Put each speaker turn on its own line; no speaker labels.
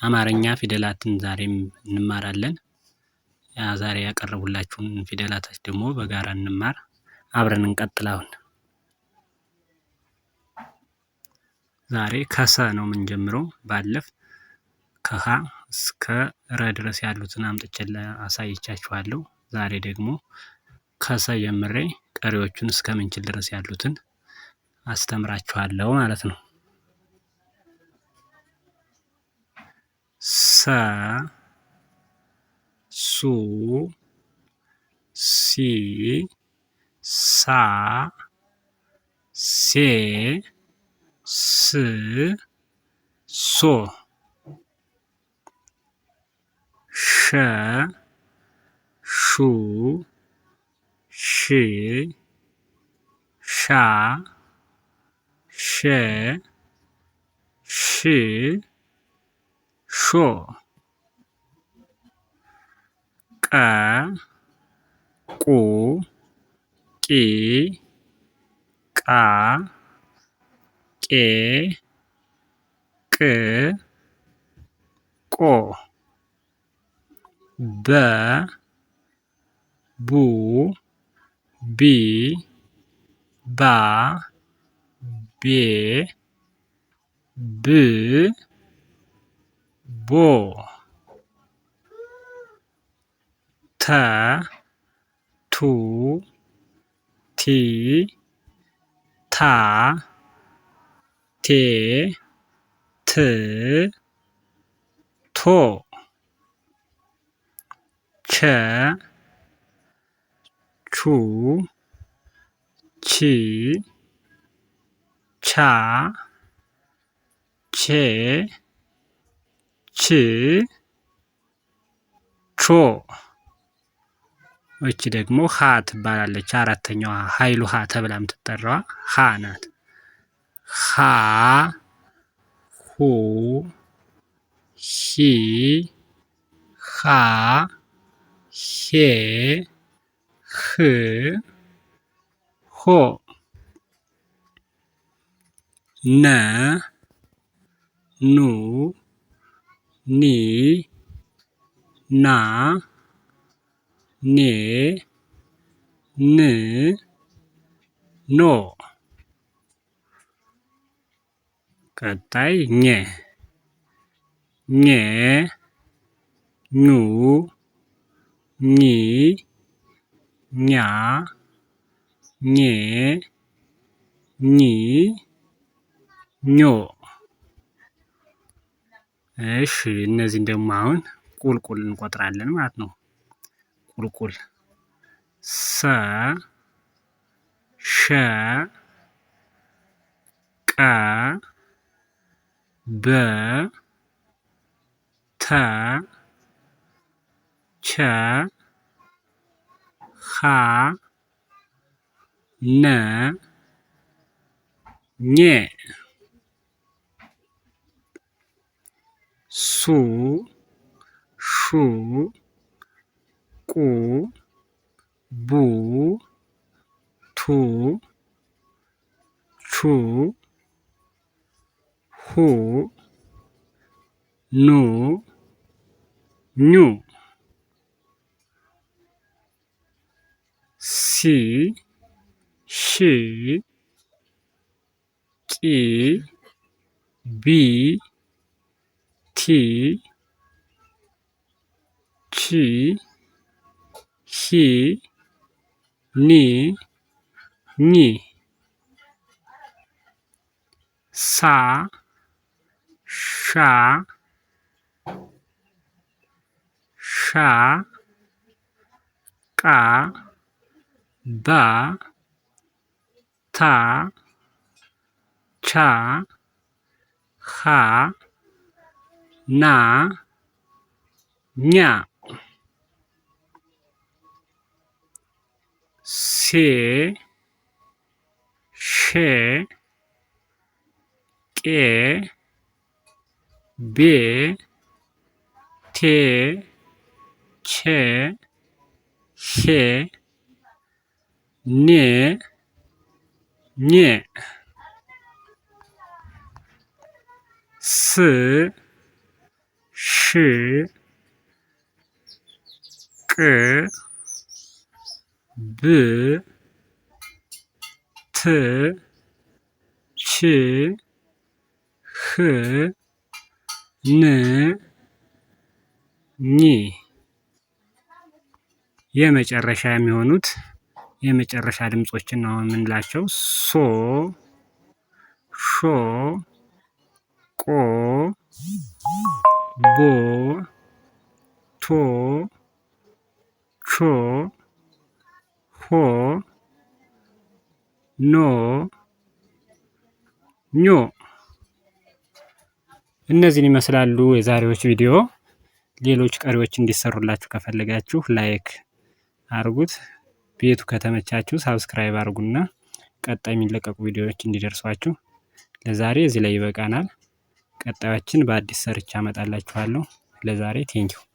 አማርኛ ፊደላትን ዛሬም እንማራለን። ያ ዛሬ ያቀረቡላችሁን ፊደላቶች ደግሞ በጋራ እንማር፣ አብረን እንቀጥል። አሁን ዛሬ ከሰ ነው የምንጀምረው። ባለፍ ከሀ እስከ ረ ድረስ ያሉትን አምጥቼ አሳይቻችኋለሁ። ዛሬ ደግሞ ከሰ ጀምሬ ቀሪዎቹን እስከምንችል ድረስ ያሉትን አስተምራችኋለሁ ማለት ነው። ሰ ሱ ሲ ሳ ሴ ስ ሶ ሸ ሹ ሽ ሻ ሼ ሽ ሾ ቀ ቁ ቂ ቃ ቄ ቅ ቆ በ ቡ ቢ ባ ቤ ብ ቦ ተ ቱ ቲ ታ ቴ ት ቶ ቸ ቹ ቺ ቻ ቼ ች ቾ። እቺ ደግሞ ሀ ትባላለች። አራተኛዋ ሀይሉ ሀ ተብላ የምትጠራዋ ሀ ናት። ሀ ሁ ሂ ሃ ሄ ህ ሆ ነ ኑ ኒ ና ኔ ን ኖ። ቀጣይ ኘ ኘ ኙ ኚ ኛ ኜ ኚ ኞ። እሺ እነዚህን ደግሞ አሁን ቁልቁል እንቆጥራለን ማለት ነው። ቁልቁል ሰ ሸ ቀ በ ተ ቸ ሀ ነ ኘ ሱ ሹ ቁ ቡ ቱ ቹ ሁ ኑ ኙ ሲ ሺ ቂ ቢ ቲ ቺ ሂ ኒ ኚ ሳ ሻ ሻ ቃ ባ ታ ቻ ሃ ና ኛ ሴ ሼ ቄ ቤ ቴ ቼ ሄ ኔ ኘ ስ ሽ፣ ቅ፣ ብ፣ ት፣ ች፣ ህ፣ ን፣ ኝ። የመጨረሻ የሚሆኑት የመጨረሻ ድምጾችን ነው የምንላቸው ሶ፣ ሾ፣ ቆ፣ ቦ፣ ቶ፣ ቾ፣ ሆ፣ ኖ፣ ኞ። እነዚህን ይመስላሉ የዛሬዎች ቪዲዮ። ሌሎች ቀሪዎች እንዲሰሩላችሁ ከፈለጋችሁ like አርጉት። ቤቱ ከተመቻችሁ subscribe አርጉና ቀጣይ የሚለቀቁ ቪዲዮዎች እንዲደርሷችሁ። ለዛሬ እዚህ ላይ ይበቃናል። ቀጣዮችን በአዲስ ሰርቻ አመጣላችኋለሁ። ለዛሬ thank you።